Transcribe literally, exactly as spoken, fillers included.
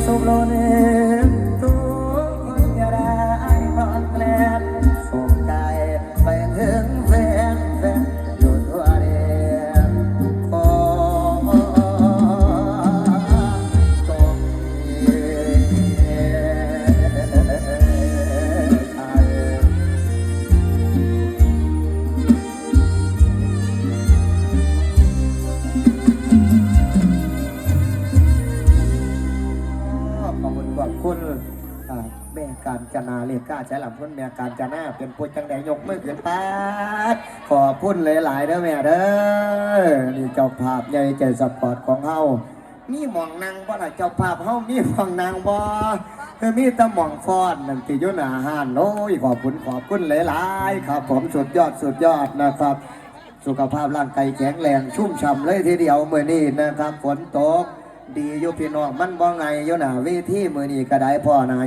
สุขล้นทุกคนอย่าได้นอนแกลบส่งใจไปถึงแฟนแฟนอยู่ทั่วแดนขอจงมี ขอบคุณขอบคุณอ่าแม่กาญจนาเลขาใช่หลังคุณแม่กาญจนาเป็นผู้จังใดยกมือขึ้นปาดขอบคุณหลายๆเด้อแม่เด้อนี่เจ้าภาพใหญ่ใจสปอร์ตของเฮา มีหม่องนั่งบ่ล่ะเจ้าภาพเฮามีหม่องนั่งบ่คือมีแต่หม่องฟ้อนนั่นติอยู่หน้าห้านโอ้ยขอบคุณขอบคุณหลายๆครับผมสุดยอดสุดยอดนะครับสุขภาพร่างกายแข็งแรงชุ่มฉ่ำเลยทีเดียวมื้อนี้นะครับฝนตกดีอยู่พี่น้องมันบ่ไงอยู่หน้าเวทีมื้อนี้ก็ได้พ่อหน้า